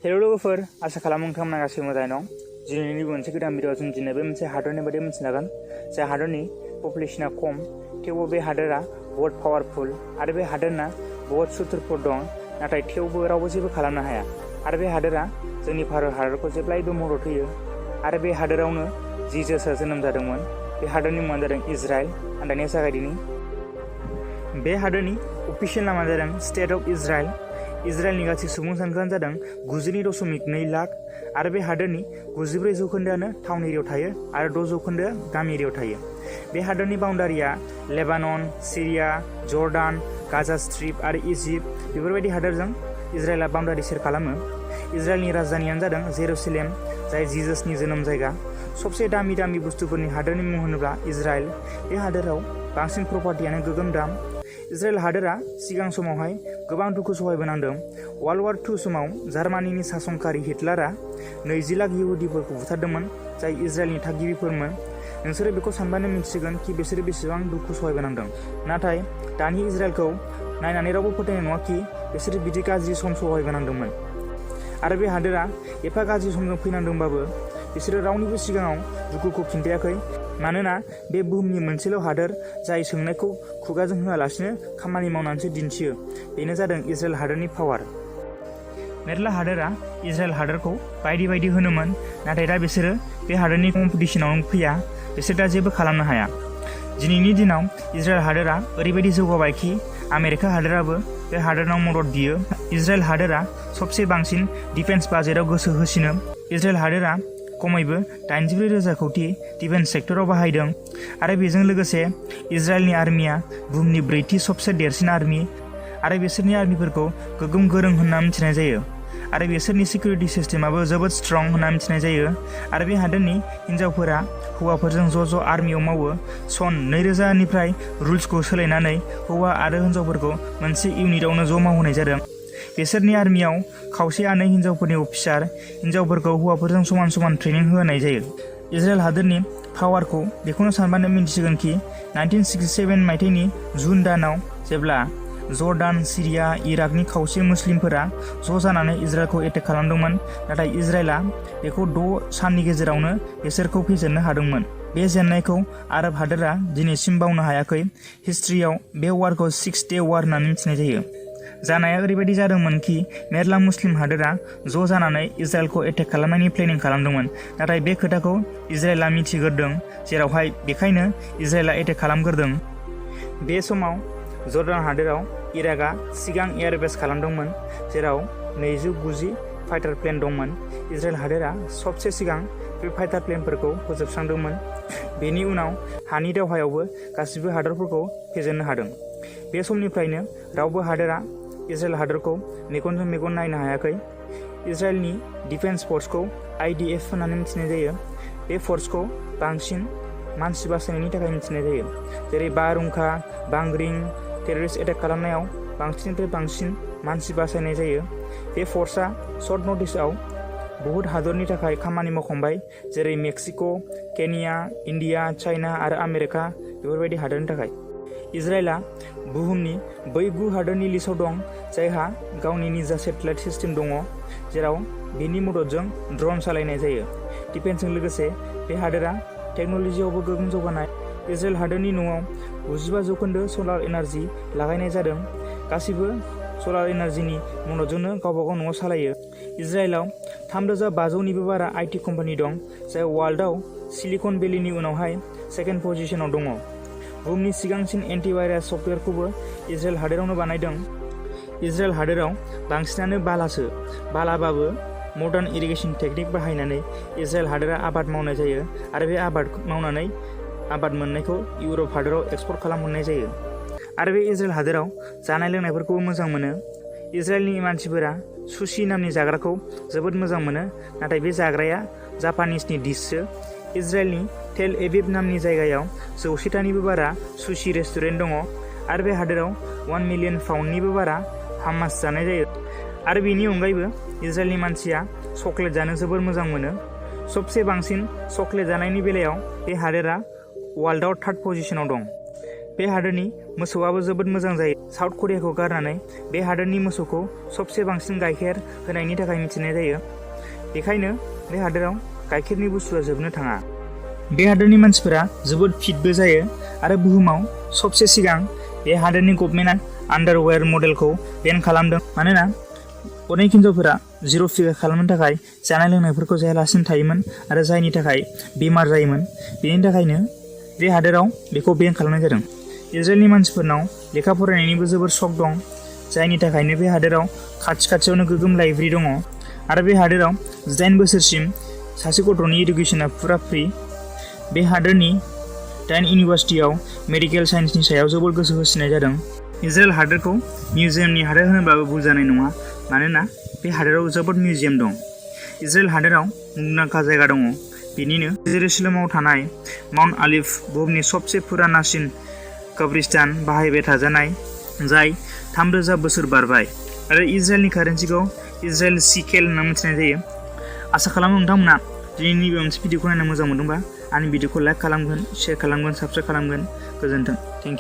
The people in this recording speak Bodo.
हेल' लोगोफोर, आसा खालामो नोंथांमोना गासैबो मोजाङै दं। दिनैनि मोनसे गोदान भिडिअ जों दिनै बे मोनसे हादरनि बादै मिथिनो लागोन जाय हादरनि पपुलेसना खम, थेवबो बे हादोरा बहुत पावारफुल आरो बे हादोरना बहुत सुथुरफोर दं, नाथाय थेवबो रावबो जेबो खालामनो हाया। आरो बे हादोरा जोंनि भारत हादरखौ जेब्लायबो मदद होयो आरो बे हादोरावनो जिजासआ जोनोम जादोंमोन। बे हादरनि मुङानो जादों इजराइल। आं दानिया जागायदिनि। बे हादोरनि अफिसियेल नामा जादों स्टेट अफ इजराइल। इजराइलनि गासै सुबुं सानखोआनो जादों 92.2 लाख आरो बे हादोरनि 94% टाउन एरियायाव थायो आरो 6% गामि एरियायाव थायो। बे हादोरनि बाउन्डारिया लेबानन, सिरिया, जर्डान, गाजा स्ट्रिप आरो इजिप्ट बेफोरबायदि हादोरजों इजराइला बाउन्डारि शेयार खालामो। इजराइलनि राजधानियानो जादों जेरुसालेम, जाय जिजासनि जोनोम जायगा। सबसे दामि बुस्थुफोरनि हादोरनि मुं होनोब्ला इजराइल। बे हादोराव बांसिन प्रपार्टियानो गोगोम दाम। इजराइल हादोरा सिगां समावहाय गोबां दुखु सहायबोनांदों। वर्ल्ड वार II समाव जार्मानिनि सासनकारि हिटलारा 20 लाख इहुदिफोरखौ बुथारदोंमोन, जाय इजराइलनि थागिबिफोरमोन। नोंसोरो बेखौ सानबानो मिन्थिगोन कि बिसोरो बेसेबां दुखु सहायबोनांदों। नाथाय दानि इजराइलखौ नायनानै रावबो फोथायनाय नङा कि बिसोरो बिदि गाज्रि सम सहायबोनांदोंमोन। आरो बे हादोरा एफा गाज्रि समजों फैनांदोंबाबो बिसोरो रावनिबो सिगाङाव दुखुखौ खिन्थायाखै, मानोना बे बुहुमनि मोनसेल' हादोर जाय सोंनायखौ खुगाजों होआलासिनो खामानि मावनानैसो दिन्थियो। बेनो जादों इजराइल हादोरनि पावार। मेरला हादोरा इजराइल हादोरखौ बायदि होनोमोन, नाथाय दा बिसोरो बे हादोरनि कम्पिटिसनावनो फैया। बिसोर दा जेबो खालामनो हाया। दिनैनि दिनाव इजराइल हादोरा ओरैबायदि जौगाबायखि आमेरिका हादोराबो बे हादोरनाव मदद बियो। इजराइल हादोरा सबसे बांसिन डिफेन्स बाजेटाव गोसो होसिनो। इजराइल हादोरा खमैबो 84,000 कौटि डिफेन्स सेक्टराव बाहायदों आरो बेजों लोगोसे इजराइलनि आर्मिया बुहुमनि 4थि सबसे देरसिन आर्मि आरो बिसोरनि आर्मिफोरखौ गोगोम गोरों होनना मिथिनाय जायो आरो बिसोरनि सिकिउरिटि सिस्टेमाबो जोबोद स्ट्रं होनना मिथिनाय जायो। आरो बे हादोरनि हिन्जावफोरा हौवाफोरजों ज' आर्मियाव मावो। सन 2000 निफ्राय रुल्सखौ सोलायनानै हौवा आरो हिन्जावफोरखौ मोनसे इउनिटआवनो ज' मावहोनाय जादों। बिसोरनि आर्मियाव खावसेयानो हिन्जावफोरनि अफिसार, हिन्जावफोरखौ हौवाफोरजों समान ट्रेनिं होनाय जायो। इजराइल हादोरनि पावारखौ बेखौनो सानबानो मिन्थिगोन कि 1967 मायथाइनि जुन दानाव जेब्ला जर्डान, सिरिया, इराकनि खावसे मुस्लिमफोरा ज' जानानै इजराइलखौ एटेक खालामदोंमोन, नाथाय इजराइला बेखौ 6 साननि गेजेरावनो बिसोरखौ फेजेननो हादोंमोन। बे जेननायखौ आरब हादोरा दिनैसिम बावनो हायाखै। हिस्ट्रियाव बे वारखौ 6 डे वार होननानै मिथिनाय जायो। जानाया ओरैबायदि जादोंमोन कि मेरला मुस्लिम हादोरा ज' जानानै इजराइलखौ एटेक खालामनायनि प्लेनिं खालामदोंमोन, नाथाय बे खोथाखौ इजराइला मिथिग्रोदों, जेरावहाय बेखायनो इजराइला एटेक खालामग्रोदों। बे समाव जर्डान हादोराव इराकआ सिगां एयारबेस खालामदोंमोन, जेराव 290 फाइटार प्लेन दंमोन। इजराइल हादोरा सबसे सिगां बे फाइटार प्लेनफोरखौ फोजोबस्रांदोंमोन। बेनि उनाव हानि दावहायावबो गासिबो हादरफोरखौ फेजेननो हादों। बे समनिफ्रायनो रावबो हादोरा इजराइल हादरखौ मेगनजों मेगन नायनो हायाखै। इजराइलनि डिफेन्स फर्सखौ IDF होननानै मिथिनाय जायो। बे फर्सखौ बांसिन मानसि बासायनायनि थाखाय मिथिनाय जायो, जेरै बारहुंखा, बांग्रिं, टेररिस्ट एटेक खालामनायाव बांसिननिफ्राय बांसिन मानसि बासायनाय जायो। बे फर्सआ सर्ट नटिसआव बहुद हादरनि थाखाय खामानि मावखांबाय, जेरै मेक्सिक', केनिया, इन्डिया, चाइना आरो आमेरिका बेफोरबायदि हादरनि थाखाय। इजराइला बुहुमनि बै 9 हादरनि लिस्टआव दं जायहा गावनि निजा सेटेलाइट सिस्टेम दङ, जेराव बेनि मददजों ड्रन सालायनाय जायो। डिफेन्सजों लोगोसे बे हादोरा टेक्न'लजियावबो गोबां जौगानाय। इजराइल हादोरनि न'आव 95% सलार एनार्जि लागायनाय जादों। गासिबो सलार एनार्जिनि मददजोंनो गावबागाव न'आव सालायो। इजराइलाव 3500निबो बारा IT कम्पानि दं, जाय वर्ल्डआव सिलिकन भेलिनि उनावहाय सेकेन्ड पजिशनाव दङ। बुहुमनि सिगांसिन एन्टिभाइरास सफ्टवेयारखौबो इजराइल हादोरावनो बानायदों। इजराइल हादोराव बांसिनानो बालाबाबो मडार्न इरिगेसन टेकनिक बाहायनानै इजराइल हादोरा आबाद मावनाय जायो आरो बे आबाद मावनानै आबाद मोननायखौ इउरप हादोराव एक्सपर्ट खालामहरनाय जायो। आरो बे इजराइल हादोराव जानाय लोंनायफोरखौबो मोजां मोनो। इजराइलनि मानसिफोरा सुशि नामनि जाग्राखौ जोबोद मोजां मोनो, नाथाय बे जाग्राया जापानिसनि डिशसो। इजराइलनि टेल एभिभ नामनि जायगायाव 100थानिबो बारा सुशि रेस्टुरेन्ट दङ आरो बे हादोराव 1 मिलियन पाउन्डनिबो बारा हामास जानाय जायो। आरो बेनि अनगायैबो इजराइलनि मानसिया चकलेट जानो जोबोर मोजां मोनो। सबसे बांसिन चकलेट जानायनि बेलायाव बे हादोरा वर्ल्डआव 3rd पजिशनाव दं। बे हादोरनि मोसौआबो जोबोद मोजां जायो। साउथ करियाखौ गारनानै बे हादोरनि मोसौखौ सबसे बांसिन गाइखेर होनायनि थाखाय मिथिनाय जायो। बेखायनो बे हादोराव गाइखेरनि बुस्थुआ जोबनो थाङा। बे हादोरनि मानसिफोरा जोबोद फिटबो जायो आरो बुहुमाव सबसे सिगां बे हादोरनि गभर्नमेन्टआ आन्डारवेयार मडेलखौ बेन खालामदों। मानोना अनेक हिन्जावफोरा जिर' फिगार खालामनो थाखाय जानाय लोंनायफोरखौ जायालासिनो थायोमोन आरो जायनि थाखाय बेमार जायोमोन। बेनि थाखायनो बे हादोराव बेखौ बेन खालामनाय जादों। इजराइलनि मानसिफोरनाव लेखा फरायनायनिबो जोबोर शक दं, जायनि थाखायनो बे हादोराव खाथियावनो गोगोम लाइब्रेरि दङ आरो बे हादोराव 9 बोसोरसिम सासे गथ'नि इडुकेसना फुरा फ्रि। बे हादोरनि 10 इउनिभार्सिटियाव मेडिकेल साइन्सनि सायाव जोबोर गोसो होसिननाय जादों। इजराइल हादोरखौ मिउजियामनि हादोर होनोब्लाबो भुल जानाय नङा, मानोना बे हादोराव जोबोद मिउजियाम दं। इजराइल हादोराव मुंदांखा जायगा दङ, बेनिनो जेरुसालेमाव थानाय माउन्ट अलिभ, बुहुमनि सबसे पुरानासिन कब्रिस्तान बाहायबाय थाजानाय, जाय 3000 बोसोर बारबाय आरो इजराइलनि कारेन्सिखौ इजराइल सिकेल होनना मिथिनाय जायो। आसा खालामो नोंथांमोना दिनैनि बे मोनसे भिडिअखौ नायना मोजां मोनदोंबा आंनि भिडिअखौ लाइक खालामगोन, शेयार खालामगोन, साबस्क्राइब खालामगोन। गोजोन्थों। Thank you.